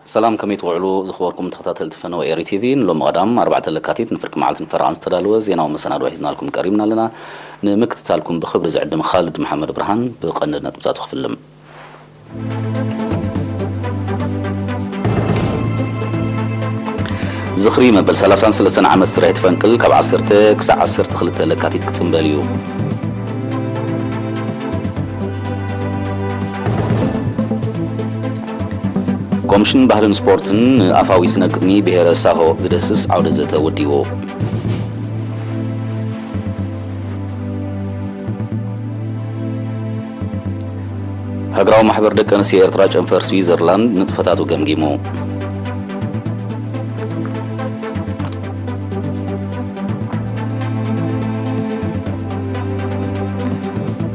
ሰላም፣ ከመይ ትውዕሉ ዝኽበርኩም ተኸታተልቲ ፈነወ ኤሪ ቲቪ? ንሎሚ ቀዳም ኣርባዕተ ለካቲት ንፍርቂ መዓልቲ ንፈረቓን ዝተዳለወ ዜናዊ መሰናድኦ ሒዝናልኩም ቀሪብና ኣለና። ንምክትታልኩም ብኽብሪ ዝዕድም ኻልድ መሓመድ ብርሃን። ብቐንዲ ነጥብታቱ ክፍልም። ዝኽሪ መበል ሰላሳን ሰለስተን ዓመት ስርሒት ፈንቅል ካብ ዓሰርተ ክሳዕ ዓሰርተ ክልተ ለካቲት ክጽንበል እዩ። ኮሚሽን ባህልን ስፖርትን ንኣፋዊ ስነ ግጥሚ ብሄረ ሳሆ ዝድህስስ ዓውደ ዘተ ወዲቡ። ሃገራዊ ማሕበር ደቂ ኣንስትዮ ኤርትራ ጨንፈር ስዊዘርላንድ ንጥፈታቱ ገምጊሙ።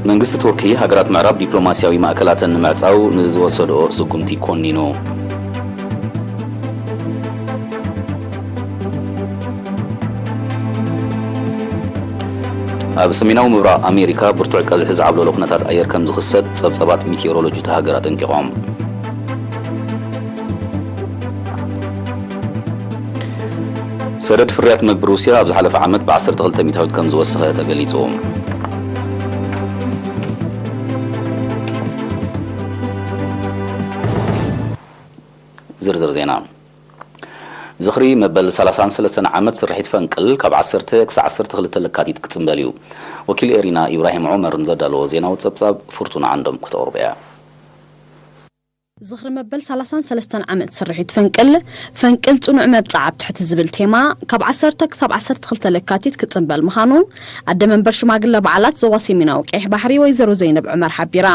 መንግስቲ ቱርኪ ሃገራት ምዕራብ ዲፕሎማስያዊ ማእከላተን ንምዕጻው ንዝወሰድኦ ስጉምቲ ኮኒኑ። ኣብ ሰሜናዊ ምብራቕ ኣሜሪካ ብርቱዕ ቀዝሒ ዝዓብለሎ ኩነታት ኣየር ከም ዝኽሰት ጸብጸባት ሚቴዎሮሎጂ እታ ሃገር ኣጠንቂቖም። ሰደድ ፍርያት መግቢ ሩስያ ኣብ ዝሓለፈ ዓመት ብ ዓሰርተ ክልተ ሚእታዊት ከም ዝወሰኸ ተገሊጹ። ዝርዝር ዜና። ዝኽሪ መበል ሰላሳን ሰለስተን ዓመት ስርሒት ፈንቅል ካብ ዓሰርተ ክሳዕ ዓሰርተ ክልተ ለካቲት ክጽንበል እዩ። ወኪል ኤሪና ኢብራሂም ዑመር ንዘዳለዎ ዜናዊ ጸብጻብ ፍርቱና ዓንዶም ከተቕርቦ እያ። ዝኽሪ መበል ሰላሳን ሰለስተን ዓመት ስርሒት ፈንቅል፣ ፈንቅል ጽኑዕ መብጽዓ ኣብ ትሕቲ ዝብል ቴማ፣ ካብ ዓሰርተ ክሳብ ዓሰርተ ክልተ ለካቲት ክጽንበል ምዃኑ፣ ኣደ መንበር ሽማግለ በዓላት ዞባ ሰሜናዊ ቀይሕ ባሕሪ ወይዘሮ ዘይነብ ዑመር ሓቢራ።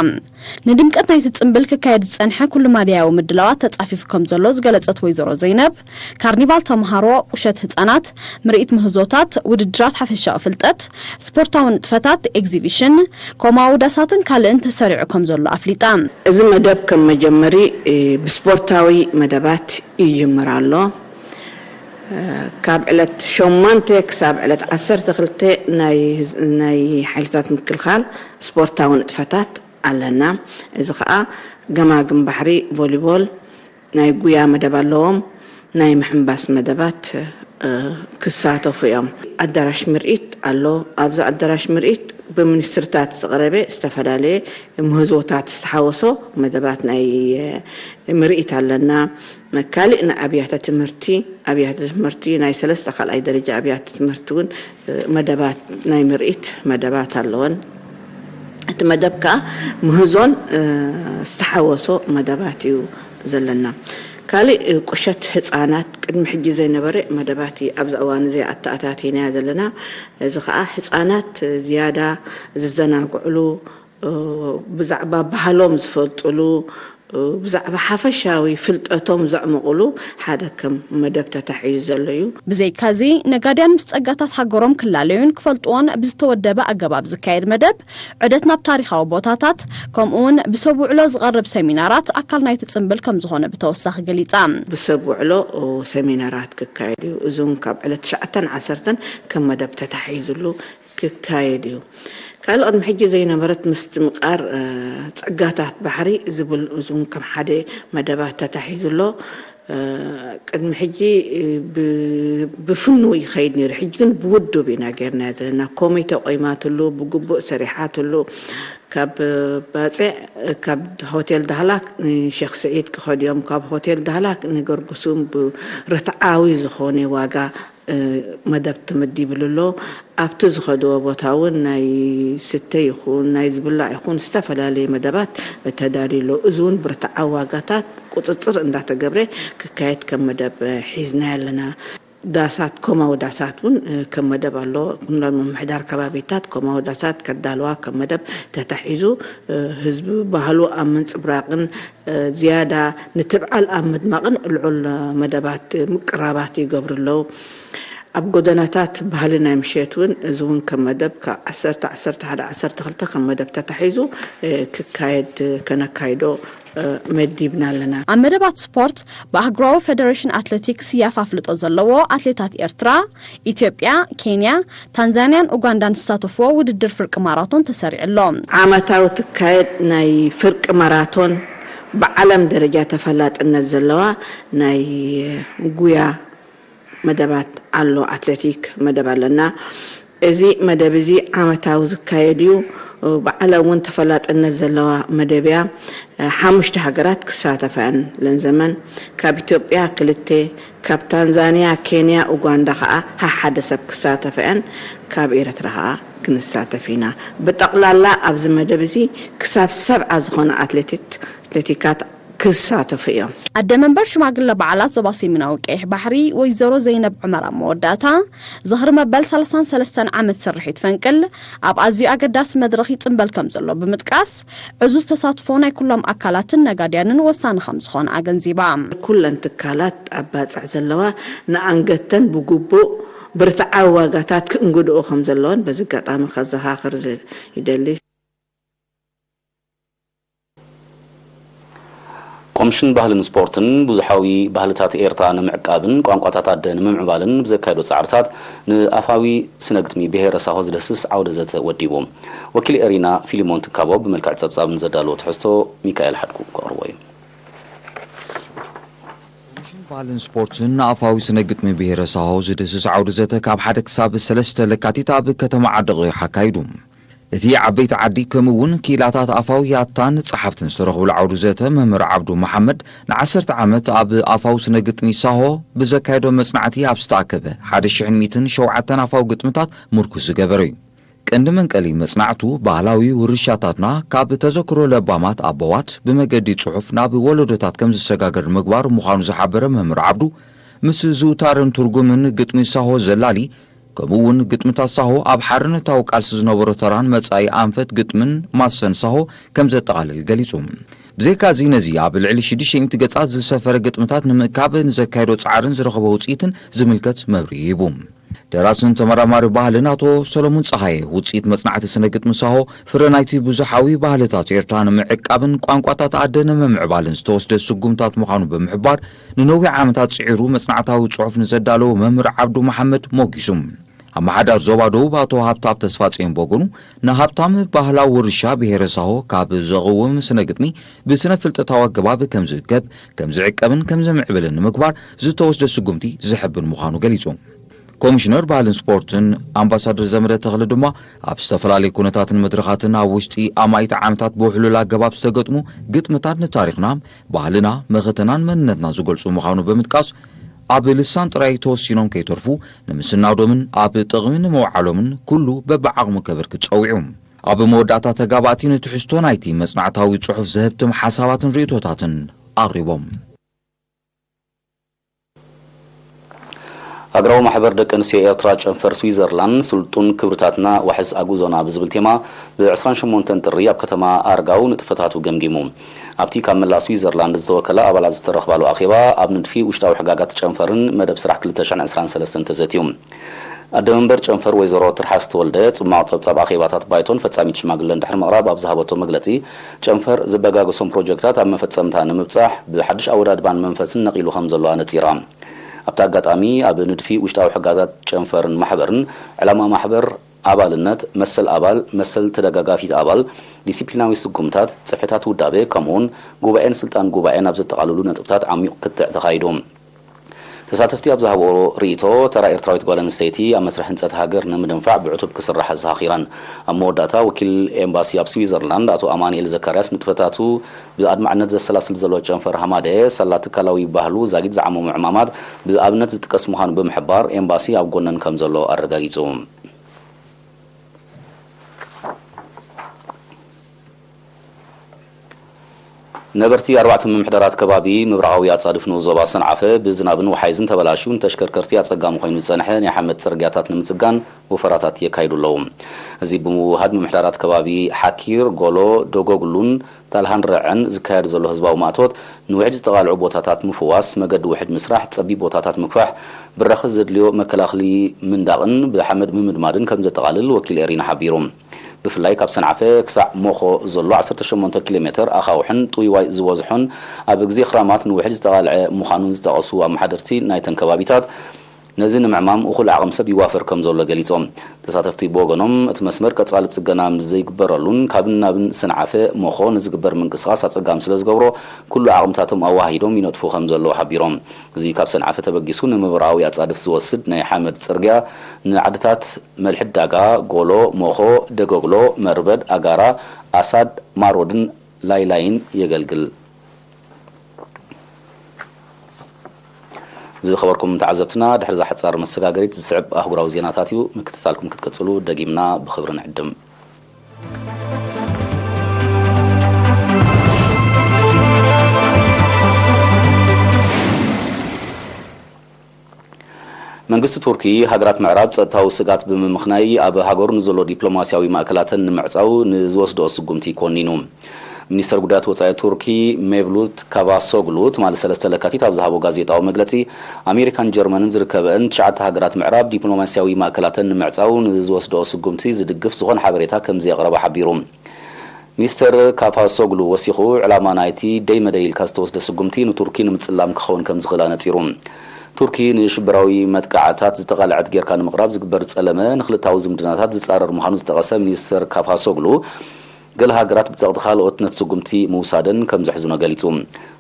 ንድምቀት ናይቲ ጽምብል ክካየድ ዝጸንሐ ኩሉ ማድያዊ ምድላዋት ተጻፊፉ ከም ዘሎ ዝገለጸት ወይዘሮ ዘይነብ፣ ካርኒቫል ተምሃሮ፣ ቁሸት ህጻናት፣ ምርኢት ምህዞታት፣ ውድድራት ሓፈሻዊ ፍልጠት፣ ስፖርታዊ ንጥፈታት፣ ኤግዚቢሽን፣ ኮማዊ ዳሳትን ካልእን ተሰሪዑ ከም ዘሎ ኣፍሊጣ። እዚ መደብ ከም መጀመሪ፣ እ፣ ብስፖርታዊ መደባት ይጅምር ኣሎ። እ፣ ካብ ዕለት ሸሞንተ ክሳብ ዕለት ዓሰርተ ክልተ ናይ፣ ናይ ሓይልታት ምክልኻል ስፖርታዊ ንጥፈታት ኣለና። እዚ ኸኣ ገማግም ባሕሪ፣ ቮሊቦል፣ ናይ ጉያ መደብ ኣለዎም። ናይ ምሕንባስ መደባት፣ እ፣ ክሳተፉ እዮም። ኣዳራሽ ምርኢት ኣሎ። ኣብዚ ኣዳራሽ ምርኢት ብሚኒስትርታት ዝቐረበ ዝተፈላለየ ምህዞታት ዝተሓወሶ መደባት ናይ፣ እ፣ ምርኢት ኣለና። ካልእ ንኣብያተ ትምህርቲ፣ ኣብያተ ትምህርቲ ናይ ሰለስተ ካልኣይ ደረጃ ኣብያተ ትምህርቲ እውን፣ እ፣ መደባት ናይ ምርኢት መደባት ኣለወን። እቲ መደብ ከኣ ምህዞን፣ እ፣ ዝተሓወሶ መደባት እዩ ዘለና። ካልእ፣ እ፣ ቁሸት ህጻናት ቅድሚ ሕጂ ዘይነበረ መደባት እዩ ኣብዚ እዋን እዚ ኣተኣታቲናዮ ዘለና። እዚ ከኣ ህጻናት ዝያዳ ዝዘናግዕሉ፣ እ፣ ብዛዕባ ባህሎም ዝፈልጥሉ፣ እ፣ ብዛዕባ ሓፈሻዊ ፍልጠቶም ዘዕምቑሉ ሓደ ከም መደብ ተታሒዙ ዘሎ እዩ። ብዘይካዚ፣ ነጋድያን ምስ ጸጋታት ሃገሮም ክላለዩን ክፈልጥዎን ብዝተወደበ ኣገባብ ዝካየድ መደብ፣ ዑደት ናብ ታሪኻዊ ቦታታት፣ ከምኡውን ብሰብ ውዕሎ ዝቐርብ ሰሚናራት ኣካል ናይቲ ጽምብል ከም ዝኾነ ብተወሳኺ ገሊጻ። ብሰብ ውዕሎ፣ ኦ፣ ሰሚናራት ክካየድ እዩ። እዚ እውን ካብ ዕለት ትሽዓተን ዓሰርተን ከም መደብ ተታሒዙሉ ክካየድ እዩ። ካልእ ቅድሚ ሕጂ ዘይነበረት ምስትምቓር፣ እ፣ ጸጋታት ባሕሪ ዝብል እዚ እውን ከም ሓደ መደባት ተታሒዙ ኣሎ። እ፣ ቅድሚ ሕጂ፣ እ፣ ብ-፣ ብፍኑ ይኸይድ ነይሩ። ሕጂ ግን ብውዱብ ኢና ጌርናዮ ዘለና። ኮሚተ ቆይማትሉ፣ ብግቡእ ሰሪሓትሉ። ካብ ባጽዕ፣ ካብ ሆቴል ዳህላክ ንሼክ ስዒድ ክኸዱ እዮም። ካብ ሆቴል ዳህላክ ንገርጉሱም ብርትዓዊ ዝኾነ ዋጋ፣ እ፣ መደብ ተመዲብሉ ኣሎ። ኣብቲ ዝኸድዎ ቦታ እውን ናይ ስተ ይኹን ናይ ዝብላዕ ይኹን ዝተፈላለየ መደባት ተዳልዩ ኣሎ። እዚ እውን ብርትዓዊ ዋጋታት ቁጽጽር እንዳተገብረ ክካየድ ከም መደብ፣ እ፣ ሒዝናዮ ኣለና። ዳሳት፣ ኮማዊ ዳሳት እውን፣ እ፣ ከም መደብ ኣሎ። ኩለን ምምሕዳር ከባቢታት ኮማዊ ዳሳት ከዳልዋ ከም መደብ ተታሒዙ፣ እ፣ ህዝቢ ባህሉ ኣብ ምንጽብራቕን፣ እ፣ ዝያዳ ንትብዓል ኣብ ምድማቕን ልዑል መደባት ምቅራባት ይገብሩ ኣለዉ። ኣብ ጎደናታት ባህሊ ናይ ምሸት እውን፣ እዚ እውን ከም መደብ ካብ ዓሰርተ፣ ዓሰርተ ሓደ፣ ዓሰርተ ክልተ ከም መደብ ተታሒዙ፣ እ፣ ክካየድ፣ ከነካይዶ፣ እ፣ መዲብና ኣለና። ኣብ መደባት ስፖርት፣ ብኣህጉራዊ ፌደሬሽን ኣትሌቲክስ ያፍ ኣፍልጦ ዘለዎ ኣትሌታት ኤርትራ፣ ኢትዮጵያ፣ ኬንያ፣ ታንዛንያን ኡጋንዳን ዝሳተፍዎ ውድድር ፍርቂ ማራቶን ተሰሪዑ ኣሎ። ዓመታዊ ትካየድ ናይ ፍርቂ ማራቶን ብዓለም ደረጃ ተፈላጥነት ዘለዋ ናይ ጉያ መደባት ኣሎ፣ ኣትሌቲክ መደብ ኣለና። እዚ መደብ እዚ ዓመታዊ ዝካየድ እዩ። ብዓለም እውን ተፈላጥነት ዘለዋ መደብ እያ። ሓሙሽተ ሃገራት ክሳተፋ እየን። ለንዘመን ካብ ኢትዮጵያ ክልተ፣ ካብ ታንዛንያ፣ ኬንያ፣ ኡጋንዳ ከዓ ሓደ ሰብ ክሳተፋ እየን። ካብ ኤርትራ ከዓ ክንሳተፍ ኢና። ብጠቕላላ ኣብዚ መደብ እዚ ክሳብ ሰብዓ ዝኾነ ኣትሌቲት ኣትሌቲካት ክሳተፉ እዮም። ኣደ መንበር ሽማግለ በዓላት ዞባ ሰሜናዊ ቀይሕ ባሕሪ ወይዘሮ ዘይነብ ዑመር ኣብ መወዳእታ፣ ዝኽሪ መበል ሰላሳን ሰለስተን ዓመት ስርሒት ፈንቅል ኣብ ኣዝዩ ኣገዳሲ መድረኽ ይጽንበል ከም ዘሎ ብምጥቃስ፣ ዕዙዝ ተሳትፎ ናይ ኩሎም ኣካላትን ነጋድያንን ወሳኒ ከም ዝኾነ ኣገንዚባ። ኩለን ትካላት ኣብ ባጽዕ ዘለዋ ንኣንገተን ብግቡእ ብርትዓዊ ዋጋታት ክእንግድኡ ከም ዘለወን በዚ ኣጋጣሚ ከዘኻኽር ዝ-፣ ይደሊ። ኮሚሽን ባህልን ስፖርትን ብዙሓዊ ባህልታት ኤርትራ ንምዕቃብን ቋንቋታት ኣደ ንምምዕባልን ብዘካየዶ ጻዕርታት ንኣፋዊ ስነ ግጥሚ ብሄረ ሳሆ ዝደስስ ዓውደ ዘተ ወዲቡ። ወኪል ኤሪና ፊሊሞን ትካቦ ብመልክዕ ጸብጻብ ንዘዳለዎ ትሕዝቶ ሚካኤል ሓድጉ ከቕርቦ እዩ። ኮሚሽን ባህልን ስፖርትን ንኣፋዊ ስነ ግጥሚ ብሄረ ሳሆ ዝድስስ ዓውደ ዘተ ካብ ሓደ ክሳብ ሰለስተ ለካቲት ኣብ ከተማ ዓዲ ቕይሕ ኣካይዱ። እቲ ዓበይቲ ዓዲ ከምኡ እውን ክኢላታት ኣፋውያታን ጸሓፍትን ዝተረኽብሉ ዓውዲ ዘተ መምህር ዓብዱ መሓመድ ንዓሰርተ ዓመት ኣብ ኣፋዊ ስነ ግጥሚ ሳሆ ብዘካየዶ መጽናዕቲ ኣብ ዝተኣከበ ሓደ ሽሕን ሚእትን ሸውዓተን ኣፋዊ ግጥምታት ምርኩስ ዝገበረ እዩ። ቀንዲ መንቀሊ መጽናዕቱ ባህላዊ ውርሻታትና ካብ ተዘክሮ ለባማት ኣቦዋት ብመገዲ ጽሑፍ ናብ ወለዶታት ከም ዝሰጋገር ምግባር ምዃኑ ዝሓበረ መምህር ዓብዱ፣ ምስ ዝውታርን ትርጉምን ግጥሚ ሳሆ ዘላሊ፣ ከምኡ እውን ግጥምታት ሳሆ ኣብ ሓርነታዊ ቃልሲ ዝነበሮ ተራን መጻኢ ኣንፈት ግጥምን ማሰን ሳሆ ከም ዘጠቓልል ገሊጹ። ብዘይካዚ ነዚ ኣብ ልዕሊ ሽዱሽተ ሚእቲ ገጻት ዝሰፈረ ግጥምታት ንምእካብ ንዘካየዶ ጻዕርን ዝረኸቦ ውጽኢትን ዝምልከት መብርሂ ሂቡ። ደራስን ተመራማሪ ባህልን ኣቶ ሰሎሙን ጸሃየ ውጽኢት መጽናዕቲ ስነ ግጥሚ ሳሆ ፍረ ናይቲ ብዙሓዊ ባህልታት ኤርትራ ንምዕቃብን ቋንቋታት ኣደ ንምምዕባልን ዝተወስደ ስጉምታት ምዃኑ ብምሕባር፣ ንነዊሕ ዓመታት ጽዒሩ መጽናዕታዊ ጽሑፍ ንዘዳለወ መምህር ዓብዱ መሓመድ ሞጊሱ። ኣመሓዳር ዞባ ደቡብ ኣቶ ሃብታብ ተስፋጽዮን ብወገኑ፣ ንሃብታም ባህላዊ ውርሻ ብሄረ ሳሆ ካብ ዘቕውም ስነ ግጥሚ ብስነ ፍልጠታዊ ኣገባብ ከም ዝእከብ፣ ከም ዝዕቀብን ከም ዘምዕብልን ንምግባር ዝተወስደ ስጉምቲ ዘሐብን ምዃኑ ገሊጹ። ኮሚሽነር ባህልን ስፖርትን ኣምባሳደር ዘመደ ተኽለ ድማ፣ ኣብ ዝተፈላለዩ ኩነታትን መድረኻትን ኣብ ውሽጢ ኣማኢት ዓመታት ብውሕሉል ኣገባብ ዝተገጥሙ ግጥምታት ንታሪኽና፣ ባህልና፣ መኸተናን መንነትና ዝገልጹ ምዃኑ ብምጥቃስ፣ ኣብ ልሳን ጥራይ ተወሲኖም ከይተርፉ፣ ንምስናዶምን ኣብ ጥቕሚ ንምውዓሎምን ኩሉ በብዓቕሙ ከበርክት ጸዊዑ። ኣብ መወዳእታ ተጋባእቲ ንትሕዝቶ ናይቲ መጽናዕታዊ ጽሑፍ ዘህብትም ሓሳባትን ርእይቶታትን ኣቕሪቦም። ሃገራዊ ማሕበር ደቂ ኣንስትዮ ኤርትራ ጨንፈር ስዊዘርላንድ ስልጡን ክብርታትና ዋሕስ ኣጉዞና ብዝብል ቴማ ብ ዕስራን ሸሞንተን ጥሪ ኣብ ከተማ ኣርጋው ንጥፈታቱ ገምጊሙ። ኣብቲ ካብ መላእ ስዊዘርላንድ ዝተወከላ ኣባላት ዝተረኽባሉ ኣኼባ ኣብ ንድፊ ውሽጣዊ ሕጋጋት ጨንፈርን መደብ ስራሕ ክልተ ሽሕን ዕስራን ሰለስተን ተዘትዩ። ኣደ መንበር ጨንፈር ወይዘሮ ትርሓስ ተወልደ ጽማቕ ጸብጻብ ኣኼባታት ባይቶን ፈጻሚት ሽማግለን ድሕሪ ምቕራብ ኣብ ዝሃበቶ መግለጺ፣ ጨንፈር ዝበጋገሶም ፕሮጀክታት ኣብ መፈጸምታ ንምብጻሕ ብሓድሽ ኣወዳድባን መንፈስን ነቒሉ ከም ዘሎ ኣነጺራ። ኣብቲ ኣጋጣሚ ኣብ ንድፊ ውሽጣዊ ሕጋታት ጨንፈርን ማሕበርን፣ ዕላማ ማሕበር፣ ኣባልነት፣ መሰል ኣባል፣ መሰል ተደጋጋፊት ኣባል፣ ዲሲፕሊናዊ ስጉምታት፣ ጽፍሕታት ውዳበ ከምኡውን ጉባኤን ስልጣን ጉባኤን ኣብ ዘጠቓልሉ ነጥብታት ዓሚቕ ክትዕ ተኻይዱ። ተሳተፍቲ ኣብ ዝሃብኦ ርእይቶ፣ ተራ ኤርትራዊት ጓል ኣንስተይቲ ኣብ መስርሕ ህንጸት ሃገር ንምድንፋዕ ብዕቱብ ክስራሕ ኣዘኻኺረን። ኣብ መወዳእታ፣ ወኪል ኤምባሲ ኣብ ስዊዘርላንድ ኣቶ ኣማኑኤል ዘካርያስ ንጥፈታቱ ብኣድማዕነት ዘሰላስል ዘሎ ጨንፈር ሃማደ፣ ሳላ ትካላዊ ባህሉ ዛጊት ዝዓመሙ ዕማማት ብኣብነት ዝጥቀስ ምዃኑ ብምሕባር፣ ኤምባሲ ኣብ ጎነን ከም ዘሎ ኣረጋጊጹ። ነበርቲ ኣርባዕተ ምምሕዳራት ከባቢ ምብራቓዊ ኣጻድፍ ንኡስ ዞባ ሰንዓፈ ብዝናብን ወሓይዝን ተበላሽዩ ንተሽከርከርቲ ኣጸጋሚ ኮይኑ ዝጸንሐ ናይ ሓመድ ጽርግያታት ንምጽጋን ወፈራታት የካይዱ ኣለዉ። እዚ ብምውህሃድ ምምሕዳራት ከባቢ ሓኪር፣ ጎሎ፣ ደጎግሉን ታልሃን ረዐን ዝካየድ ዘሎ ህዝባዊ ማእቶት ንውሕጅ ዝተቓልዑ ቦታታት ምፍዋስ፣ መገዲ ውሕጅ ምስራሕ፣ ጸቢብ ቦታታት ምክፋሕ፣ ብራኸ ዘድልዮ መከላኸሊ ምንዳቕን ብሓመድ ምምድማድን ከም ዘጠቓልል ወኪል ኤሪና ሓቢሩ። ብፍላይ ካብ ሰንዓፈ ክሳዕ ሞኾ ዘሎ ዓሰርተ ሸሞንተ ኪሎ ሜተር ኣኻውሕን ጥውይዋይ ዝበዝሖን ኣብ ግዜ ክራማት ንውሕጅ ዝተቓልዐ ምዃኑን ዝጠቐሱ ኣመሓደርቲ ናይተን ከባቢታት፣ ነዚ ንምዕማም እኹል ዓቕሚ ሰብ ይዋፈር ከም ዘሎ ገሊጾም። ተሳተፍቲ ብወገኖም፣ እቲ መስመር ቀጻሊ ጽገና ምስ ዘይግበረሉን ካብን ናብን ሰንዓፈ ሞኾ ንዝግበር ምንቅስቓስ ኣጸጋሚ ስለ ዝገብሮ፣ ኩሉ ዓቕምታቶም ኣዋሃሂዶም ይነጥፉ ከም ዘለዉ ሓቢሮም። እዚ ካብ ሰንዓፈ ተበጊሱ ንምብራቓዊ ኣጻድፍ ዝወስድ ናይ ሓመድ ጽርግያ፣ ንዓድታት መልሕዳጋ፣ ጎሎ፣ ሞኾ፣ ደገግሎ፣ መርበድ፣ ኣጋራ፣ ኣሳድ፣ ማሮድን ላይላይን የገልግል። ዝኸበርኩም ተዓዘብትና፣ ድሕሪ እዛ ሓጻር መሰጋገሪት ዝስዕብ ኣህጉራዊ ዜናታት እዩ። ምክትታልኩም ክትቅጽሉ ደጊምና ብኽብሪ ንዕድም። መንግስቲ ቱርኪ፣ ሃገራት ምዕራብ ጸጥታዊ ስግኣት ብምምኽናይ፣ ኣብ ሃገሩ ንዘሎ ዲፕሎማስያዊ ማእከላተን ንምዕጻው ንዝወስድኦ ስጉምቲ ኮኒኑ። ሚኒስተር ጉዳያት ወጻኢ ቱርኪ ሜቭሉት ካቫሶግሉ ትማሊ ሰለስተ ለካቲት ኣብ ዝሃቦ ጋዜጣዊ መግለጺ፣ ኣሜሪካን ጀርመንን ዝርከበአን ትሽዓተ ሃገራት ምዕራብ ዲፕሎማስያዊ ማእከላተን ንምዕጻው ንዝወስድኦ ስጉምቲ ዝድግፍ ዝኾነ ሓበሬታ ከም ዘየቕረባ ሓቢሩ። ሚስተር ካፋሶግሉ ወሲኹ፣ ዕላማ ናይቲ ደይ መደይ ኢልካ ዝተወስደ ስጉምቲ ንቱርኪ ንምጽላም ክኸውን ከም ዝኽእል ኣነጺሩ። ቱርኪ ንሽበራዊ መጥቃዕታት ዝተቓልዐት ጌርካ ንምቕራብ ዝግበር ጸለመ ንክልታዊ ዝምድናታት ዝጻረር ምዃኑ ዝጠቐሰ ሚኒስተር ካፋሶግሉ፣ ገለ ሃገራት ብጸቕጢ ካልኦት ነቲ ስጉምቲ ምውሳደን ከም ዘሕዝኖ ገሊጹ።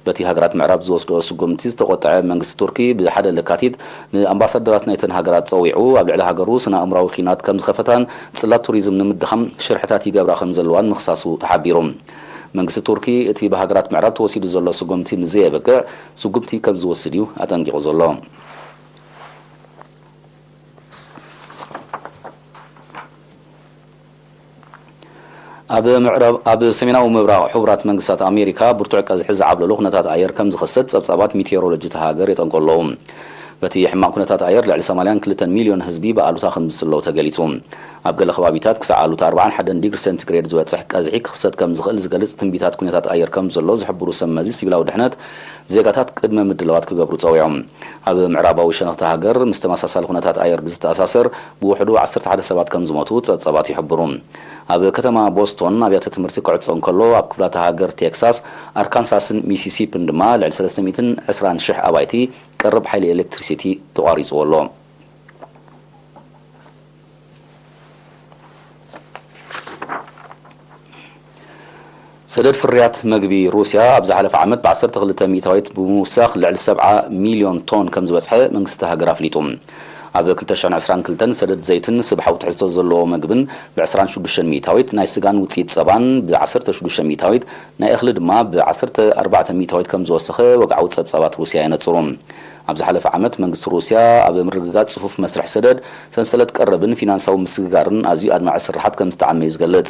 በቲ ሃገራት ምዕራብ ዝወስድኦ ስጉምቲ ዝተቖጥዐ መንግስቲ ቱርኪ ብሓደ ለካቲት ንኣምባሳደራት ናይተን ሃገራት ጸዊዑ ኣብ ልዕሊ ሃገሩ ስነ ኣእምራዊ ኲናት ከም ዝኸፈታን ጽላት ቱሪዝም ንምድኻም ሽርሕታት ይገብራ ከም ዘለዋን ምኽሳሱ ተሓቢሩ። መንግስቲ ቱርኪ እቲ ብሃገራት ምዕራብ ተወሲዱ ዘሎ ስጉምቲ ምስ ዘየብቅዕ ስጉምቲ ከም ዝወስድ እዩ ኣጠንቂቑ ዘሎ። ኣብ ምዕራብ ኣብ ሰሜናዊ ምብራቕ ሕቡራት መንግስታት ኣሜሪካ ብርቱዕ ቀዝሒ ዝዓብለሉ ኩነታት ኣየር ከም ዝኸሰት ጸብጻባት ሚቴዎሮሎጂ እታ ሃገር የጠንቁ ኣለዉ። በቲ ሕማቕ ኩነታት ኣየር ልዕሊ ሰማንያን ክልተን ሚልዮን ህዝቢ ብኣሉታ ከም ዝጽለዉ ተገሊጹ። ኣብ ገለ ከባቢታት ክሳዕ ኣሉታ ኣርባዓን ሓደን ዲግሪ ሴንቲግሬድ ዝበጽሕ ቀዝሒ ክኽሰት ከም ዝኽእል ዝገልጽ ትንቢታት ኩነታት ኣየር ከም ዘሎ ዝሕብሩ ሰብ መዚ ሲቪላዊ ድሕነት፣ ዜጋታት ቅድመ ምድላዋት ክገብሩ ጸዊዖም። ኣብ ምዕራባዊ ሸነኽቲ ሃገር ምስ ተመሳሳሊ ኩነታት ኣየር ብዝተኣሳሰር ብውሕዱ ዓሰርተ ሓደ ሰባት ከም ዝሞቱ ጸብጻባት ይሕብሩ። ኣብ ከተማ ቦስቶን ኣብያተ ትምህርቲ ክዕጾ እንከሎ፣ ኣብ ክፍላተ ሃገር ቴክሳስ፣ ኣርካንሳስን ሚሲሲፒን ድማ ልዕሊ ሰለስተ ሚእትን ዕስራን ሽሕ ኣባይቲ ቀረብ ሓይሊ ኤሌክትሪሲቲ ተቋሪጽዎ ኣሎ። ሰደድ ፍርያት መግቢ ሩስያ ኣብ ዝሓለፈ ዓመት ብ ዓሰርተ ክልተ ሚእታዊት ብምውሳኽ ልዕሊ ሰብዓ ሚልዮን ቶን ከም ዝበጽሐ መንግስቲ እታ ሃገር ኣፍሊጡ። ኣብ ክልተ ሽሕን ዕስራን ክልተን ሰደድ ዘይትን ስብሓዊ ትሕዝቶ ዘለዎ መግብን ብ ዕስራን ሽዱሽተን ሚእታዊት፣ ናይ ስጋን ውጽኢት ጸባን ብ ዓሰርተ ሽዱሽተ ሚእታዊት፣ ናይ እኽሊ ድማ ብ ዓሰርተ ኣርባዕተ ሚእታዊት ከም ዝወሰኸ ወግዓዊ ጸብጻባት ሩስያ የነጽሩ። ኣብ ዝሓለፈ ዓመት መንግስቲ ሩስያ ኣብ ምርግጋጽ ጽፉፍ መስርሕ ሰደድ፣ ሰንሰለት ቀረብን ፊናንሳዊ ምስግጋርን ኣዝዩ ኣድማዒ ስርሓት ከም ዝተዓመ እዩ ዝገልጽ።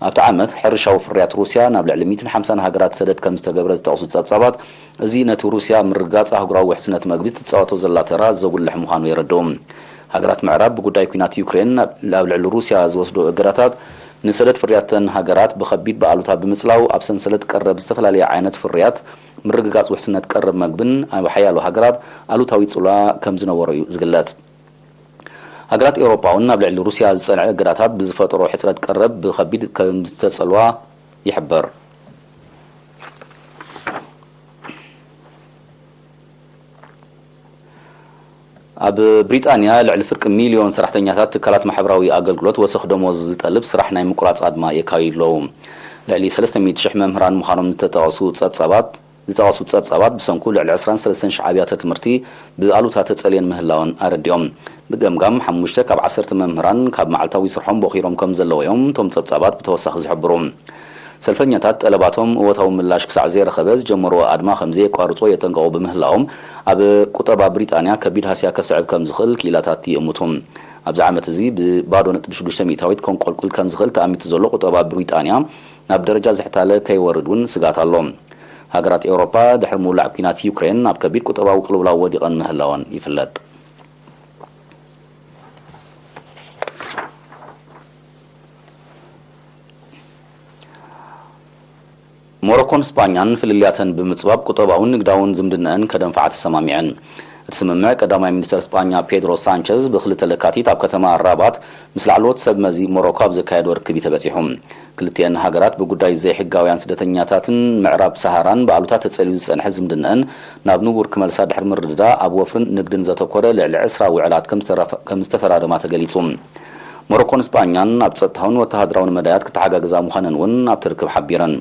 ኣብቲ ዓመት ሕርሻዊ ፍርያት ሩስያ ናብ ልዕሊ ሚእትን ሓምሳን ሃገራት ሰደድ ከም ዝተገብረ ዝጠቕሱ ጸብጻባት፣ እዚ ነቲ ሩስያ ምርግጋጽ ኣህጉራዊ ውሕስነት መግቢ ትጻወቶ ዘላ ተራ ዘጉልሕ ምዃኑ የረድኡ። ሃገራት ምዕራብ ብጉዳይ ኲናት ዩክሬን ኣብ ልዕሊ ሩስያ ዝወስዶ እገዳታት ንሰደድ ፍርያተን ሃገራት ብኸቢድ ብኣሉታ ብምጽላው ኣብ ሰንሰለት ቀረብ ዝተፈላለየ ዓይነት ፍርያት ምርግጋጽ ውሕስነት ቀረብ መግብን ኣብ ሓያሎ ሃገራት ኣሉታዊ ጽልዋ ከም ዝነበሮ እዩ ዝግለጽ። ሃገራት ኤውሮጳ እውን ኣብ ልዕሊ ሩስያ ዝጸንዐ እገዳታት ብዝፈጠሮ ሕጽረት ቀረብ ብኸቢድ ከም ዝተጸልዋ ይሕበር። ኣብ ብሪጣንያ ልዕሊ ፍርቂ ሚልዮን ሰራሕተኛታት ትካላት ማሕበራዊ ኣገልግሎት ወሰኽ ደሞዝ ዝጠልብ ስራሕ ናይ ምቁራጽ ኣድማ የካይዱ ኣለዉ። ልዕሊ ሰለስተ ሚእቲ ሽሕ መምህራን ምዃኖም ዝተጠቐሱ ጸብጻባት ዝጠቐሱ ጸብጻባት ብሰንኩ ልዕሊ ዕስራን ሰለስተን ሽሕ ኣብያተ ትምህርቲ ብኣሉታ ተጸልየን ምህላወን ኣረዲኦም። ብገምጋም ሓሙሽተ ካብ ዓሰርተ መምህራን ካብ መዓልታዊ ስርሖም ቦኺሮም ከም ዘለዉ እዮም እቶም ጸብጻባት ብተወሳኺ ዝሕብሩ። ሰልፈኛታት ጠለባቶም እወታዊ ምላሽ ክሳዕ ዘይረኸበ ዝጀመርዎ ኣድማ ከም ዘየቋርጾ የጠንቀቑ ብምህላዎም፣ ኣብ ቁጠባ ብሪጣንያ ከቢድ ሃስያ ከስዕብ ከም ዝኽእል ክኢላታት ይእምቱ። ኣብዚ ዓመት እዚ ብባዶ ነጥቢ ሽዱሽተ ሚእታዊት ከንቆልቁል ከም ዝኽእል ተኣሚቱ ዘሎ ቁጠባ ብሪጣንያ፣ ናብ ደረጃ ዝሕታለ ከይወርድ እውን ስግኣት ኣሎ። ሃገራት ኤውሮጳ ድሕሪ ምውላዕ ኲናት ዩክሬን ኣብ ከቢድ ቁጠባዊ ቅልውላው ወዲቐን ምህላወን ይፍለጥ። ሞሮኮን ስጳኛን ፍልልያተን ብምጽባብ ቁጠባውን ንግዳውን ዝምድነአን ከደንፍዓ ተሰማሚዐን። እቲ ስምምዕ ቀዳማይ ሚኒስተር ስጳኛ ፔድሮ ሳንቸዝ ብክልተ ለካቲት ኣብ ከተማ ራባት ምስ ላዕለዎት ሰብ መዚ ሞሮኮ ኣብ ዘካየዶ ርክብ እዩ ተበጺሑ። ክልቲኤን ሃገራት ብጉዳይ ዘይሕጋውያን ስደተኛታትን ምዕራብ ሰሃራን ብኣሉታ ተጸልዩ ዝጸንሐ ዝምድነአን ናብ ንቡር ክመልሳ ድሕሪ ምርድዳ ኣብ ወፍርን ንግድን ዘተኮረ ልዕሊ ዕስራ ውዕላት ከም ዝተራፈ-፣ ከም ዝተፈራረማ ተገሊጹ። ሞሮኮን ስጳኛን ኣብ ጸጥታውን ወተሃደራውን መዳያት ክተሓጋግዛ ምዃነን እውን ኣብቲ ርክብ ሓቢረን።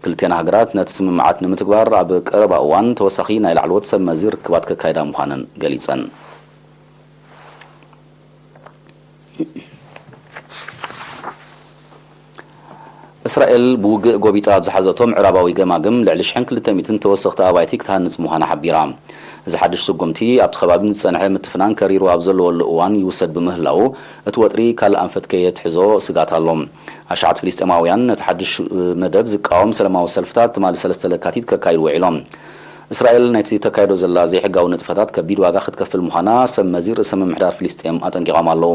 ክልቲኤን ሃገራት ነቲ ስምምዓት ንምትግባር ኣብ ቀረባ እዋን ተወሳኺ ናይ ላዕለዎት ሰብ መዚ ርክባት ከካይዳ ምዃነን ገሊጸን። እስራኤል ብውግእ ጎቢጣ ኣብ ዝሓዘቶ ምዕራባዊ ገማግም ልዕሊ ሽሕን ክልተ ሚእትን ተወሰኽቲ ኣባይቲ ክትሃንጽ ምዃና ሓቢራ። እዚ ሓድሽ ስጉምቲ ኣብቲ ከባቢ ንዝጸንሐ ምትፍናን ከሪሩ ኣብ ዘለወሉ እዋን ይውሰድ ብምህላዉ፣ እቲ ወጥሪ ካልእ ኣንፈት ከየትሕዞ ስግኣት ኣሎ። ኣሽሓት ፍልስጤማውያን ነቲ ሓድሽ መደብ ዝቃወም ሰላማዊ ሰልፍታት ትማሊ ሰለስተ ለካቲት ከካይዱ ውዒሎም። እስራኤል ነቲ ተካይዶ ዘላ ዘይሕጋዊ ንጥፈታት ከቢድ ዋጋ ክትከፍል ምዃና ሰብ መዚ ርእሰ ምምሕዳር ፍልስጤም ኣጠንቂቖም ኣለዉ።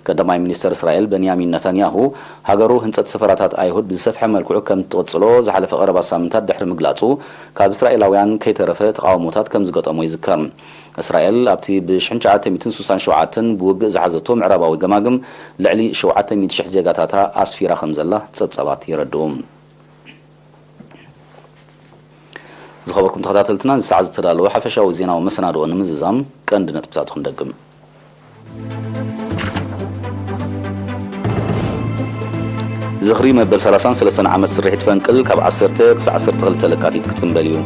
ቀዳማይ ሚኒስተር እስራኤል በንያሚን ነታንያሁ፣ ሃገሩ ህንጸት ሰፈራታት ኣይሁድ ብዝሰፍሐ መልክዑ ከም እትቕጽሎ ዝሓለፈ ቀረባ ሳምንታት ድሕሪ ምግላጹ፣ ካብ እስራኤላውያን ከይተረፈ ተቓውሞታት ከም ዝገጠሞ ይዝከር። እስራኤል ኣብቲ ብ ሽሕን ትሽዓተ ሚእትን ስሳን ሸውዓተን ብውግእ ዝሓዘቶ ምዕራባዊ ገማግም ልዕሊ ሸውዓተ ሚእቲ ሽሕ ዜጋታታ ኣስፊራ ከም ዘላ ጸብጻባት የረድኡ። ዝኸበርኩም ተኸታተልትና፣ እዚ ሰዓት ዝተዳለወ ሓፈሻዊ ዜናዊ መሰናድኦ ንምዝዛም ቀንዲ ነጥብታቱ ክንደግም። ዝኽሪ መበል ሰላሳን ሰለስተን ዓመት ስርሒት ፈንቅል ካብ ዓሰርተ ክሳዕ ዓሰርተ ክልተ ለካቲት ክጽንበል እዩ።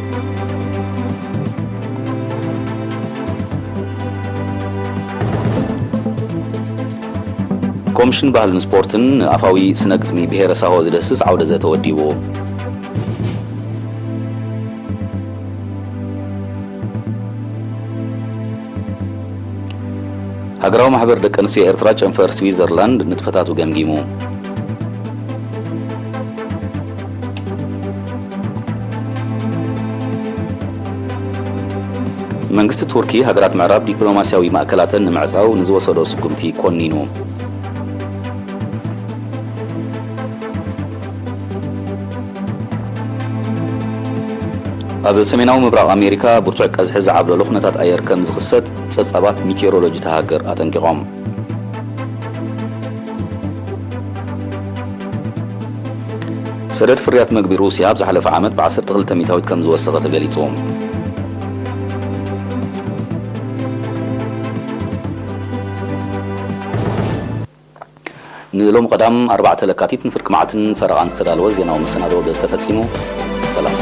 ኮሚሽን ባህልን ስፖርትን ንኣፋዊ ስነ ግጥሚ ብሄረ ሳሆ ዝድህስስ ዓውደ ዘተ ወዲቡ። ሃገራዊ ማሕበር ደቂ ኣንስትዮ ኤርትራ ጨንፈር ስዊዘርላንድ ንጥፈታቱ ገምጊሙ። መንግስቲ ቱርኪ ሃገራት ምዕራብ ዲፕሎማስያዊ ማእከላተን ንምዕጻው ንዝወሰዶ ስጉምቲ ኮኒኑ። ኣብ ሰሜናዊ ምብራቕ ኣሜሪካ ብርቱዕ ቀዝሒ ዝዓብለሎ ኩነታት ኣየር ከም ዝኽሰት ጸብጻባት ሚቴዎሮሎጂ እታ ሃገር ኣጠንቂቖም። ሰደድ ፍርያት መግቢ ሩስያ ኣብ ዝሓለፈ ዓመት ብ ዓሰርተ ክልተ ሚእታዊት ከም ዝወሰኸ ተገሊጹ። ንሎሚ ቀዳም ኣርባዕተ ለካቲት ንፍርቂ መዓልትን ፈረቓን ዝተዳለወ ዜናዊ መሰናድኦ በዚ ተፈጺሙ። ሰላም።